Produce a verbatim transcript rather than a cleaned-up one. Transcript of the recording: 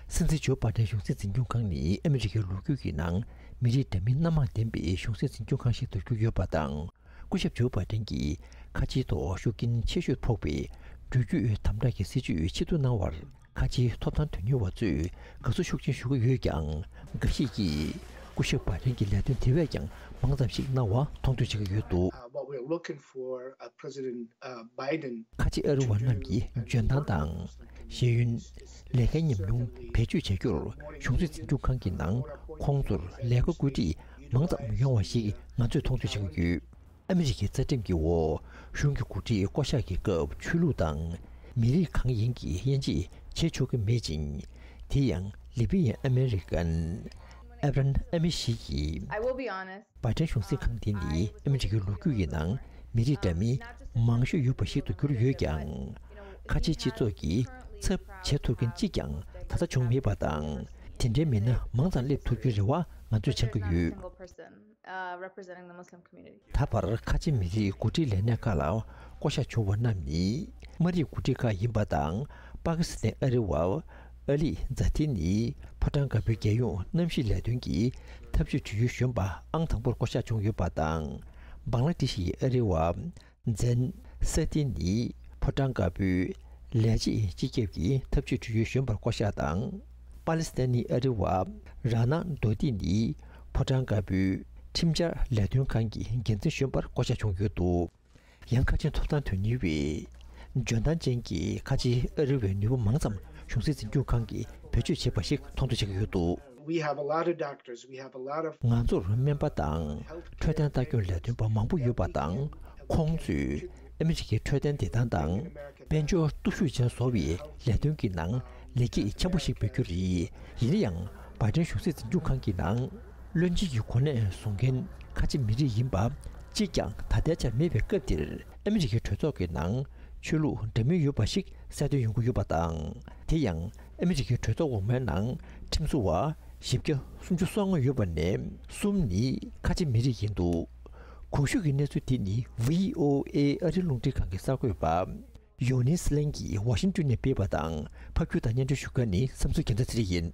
སྲིད་འཛིན་ཇོ་བྷ་ཏན་གཞུང་སྲིད་འཛིན་སྐྱོང་ཁང་ནི་ཨ་མི་རི་ཀའི་ལོ་རྒྱུས་ཀྱི་ནང་མི་རིགས་འདྲ་མིན་སྣ་མང་ལྡན་པའི་གཞུང་སྲིད་འཛིན་སྐྱོང་ཁང་ཞིག་ཏུ་གྱུར་ཡོད་པ་དང་། སྐུ་ཞབས་ཇོ་བྷ་ཏན་གྱིས་ཁ་ཆེའི་ཐོག་ཤུགས་རྐྱེན་ཆེ་ཤོས་ཕོག་པའི་འགྲུལ་སྐྱོད་དམ་དྲག་གི་སྲིད་ཇུས་ཕྱིར་བསྡུ་གནང་བར། ཁ་ཆེའི་ཐོབ་ཐང་དོན་གཉེར་བ་ཚོས་དགའ་བསུ་ཤུགས་ཆེན་ཞུ་གི་ཡོད་ཀྱང་། འགའ་ཞིག་གིས་སྐུ་ཞབས་བྷ་ཏན་གྱི་ལས་དོན་དེ་བས་ཀྱང་མང་ཙམ་ཞིག་གནང་བ་མཐོང་ཐོས་བྱེད་ཀྱི་ཡོད་འདུག Uh, what we are looking for, uh, President, uh, Biden ཁ་ཆེ་ཨ་རི་བ་རྣམས་ཀྱི་འཇོན་ཐང་དང་ཤེས་ཡོན། ལས་ཀའི་ཉམས་མྱོང་བེད་སྤྱོད་བྱ་རྒྱུར་གཞུང་སྲིད་འཛིན་སྐྱོང་ཁང་གི་ནང་ཁོང་ཚོར་ལས་ཀ་བཀོད་སྒྲིག་མང་ཙམ་ཡོང་བ་ཞིག་ང་ཚོས་མཐོང་ཐོས་བྱེད་ཀྱི་ཡོད། ཨ་མི་རི་ཀའི་རྩ་ཁྲིམས་ཀྱི་འོག་གཞུང་གི་འགོ་ཁྲིད་བསྐོ་གཞག་གི་སྐབས་ཆོས་ལུགས་དང་མི་རིགས་གང་ཡིན་གྱི་དབྱེ་འབྱེད་བྱེད་ཆོག་གི་མེད་ཅིང་། དེ་ཡང་ལི་བི་ཡན་ཨ་མེ་རི་ཀན་ཨེབ་རན་ཨ་མི་ཞིག་གིས། I will be honest. བྷ་ཏན་གཞུང་སྲིད་ཁང་འདི་ནི་ཨ་མི་རི་ཀའི་ལོ་རྒྱུས་ཀྱི་ནང་མི་རིགས་འདྲ་མིན་མང་ཤོས་ཡོད་པ་ཞིག་ཏུ་གྱུར་ཡོད་ཀྱང་། ཁ་ཆེའི་སྤྱི་ཚོགས་ཀྱི་ཚབ་བྱེད་ཐུབ་མཁན་གཅིག་ཀྱང་ད་ལྟ་བྱུང་མེད་པ་དང་། དེ་འདྲའི་མི་སྣ་མང་ཙམ་སླེབས་ཐུབ་རྒྱུའི་རེ་བ་ང་ཚོས་བཅང་གི་ཡོད། Single person, uh, representing the Muslim community. ད་བར་ཁ་ཆེ་མི་རིགས་འགོ་ཁྲིད་ལས་གནས་ཁག་ལ་བསྐོ་གཞག་བྱུང་བ་རྣམས་ནི་མངའ་རིས་འགོ་ཁྲིད་ཁག་ཡིན་པ་དང་། པ་ཀི་སི་ཐན་ཨ་རི་བ་ཨ་ལི་ཛ་ཐི་ནི་ཕོ་བྲང་དཀར་པོའི་རྒྱལ་ཡོངས་གནམ་གཤིས་ལས་དོན་གྱི་འཐབ་ཇུས་དྲུང་ཡིག་གཞོན་པ་ཨང་དང་པོར་བསྐོ་གཞག་བྱུང་ཡོད་པ་དང་། བང་ལ་དེ་ཤི་ཡི་ཨ་རི་བ་ཛན་སེ་ཏི་ནི་ཕོ་བྲང་དཀར་པོའི་ལས་བྱེད་སྤྱི་ཁྱབ་ཀྱི་འཐབ་ཇུས་དྲུང་ཡིག་གཞོན་པར་བསྐོ་གཞག་དང་། པ་ལི་སི་ཐན་ནི་ཨ་རི་བ་ར་ན་དོ་ཏི་ནི་ཕོ་བྲང་དཀར་པོའི་ཁྲིམས་འཆར་ལས་དོན་ཁང་གི་འགན་འཛིན་གཞོན་པར་བསྐོ་གཞག་བྱུང་ཡོད་འདུག་ཡང་ཁ་ཆེ་ཐོབ་ཐང་དོན་གཉེར་བའི་འཇོན་ཐང་ཅན་གྱི་ཁ་ཆེའི་ཨ་རི་བའི་ནུས་པ་མང་ཙམ་གཞུང་སྲིད་འཛིན་སྐྱོང་ཁང་གིས་བེད་སྤྱོད་བྱས་པ་ཞིག་མཐོང་ཐོས་བྱེད་ཀྱི་ཡོད་འདུག We have a lot of doctors, we have a lot of ང་ཚོར་སྨན་པ་དང་འཕྲོད་བསྟེན་ལྟ་སྐྱོང་ལས་དོན་པ་མང་པོ་ཡོད་པ་དང་། ཁོང་ཚོས་ཨ་མི་རི་ཀའི་འཕྲོད་བསྟེན་བདེ་ཐང་དང་དཔལ་འབྱོར་སྟོབས་ཤུགས་ཅན་བཟོ་བའི་ལས་དོན་གྱི་ནང་ལེགས་སྐྱེས་ཆེན་པོ་ཞིག་འབུལ་རྒྱུ་རེད། ཡིན་ན་ཡང་། བྷའི་ཏིན་གཞུང་སྲིད་འཛིན་སྐྱོང་ཁང་གི་ནང་བློན་ཆེན་གྱི་གོ་གནས་བཟུང་མཁན་ཁ་ཆེ་མི་རིགས་ཡིན་པ་གཅིག་ཀྱང་ད་ལྟའི་ཆར་མེད་པའི་སྐབས་འདིར། ཨ་མི་རི་ཀའི་གྲོས་ཚོགས་ཀྱི་ནང་ཆོས་ལུགས་འདྲ་མིན་ཡོད་པ་ཞིག་གསལ་སྟོན་ཡོང་གི་ཡོད་པ་དང་། དེ་ཡང་ཨ་མི་རི་ཀའི་གྲོས་ཚོགས་འོག་མའི་ནང་ཁྲིམས་བཟོ་བ་བཞི་བརྒྱ་སུམ་ཅུ་སོ་ལྔ་ཡོད་པ་ནས་གསུམ་ནི་ཁ་ཆེ་མི་རིགས་ཡིན་འདུག་གོང་ཞུས་ཀྱི་གནས་ཚུལ་དེ་ནི་བྷི་ཨོ་ཨེ་ཨ་རི་རླུང་འཕྲིན་ཁང་གི་གསར་འགོད་པ་ཡོ་ནིས་ལེན་གྱིས་ཝ་ཤིང་ཏོན་ནས་སྤེལ་བ་དང་། ཕབ་སྒྱུར་དང་སྙན་སྒྲོན་ཞུ་མཁན་ནི་བསམ་ཚུལ་རྒྱལ་མཚན་ཚེ་རིང་ཡིན།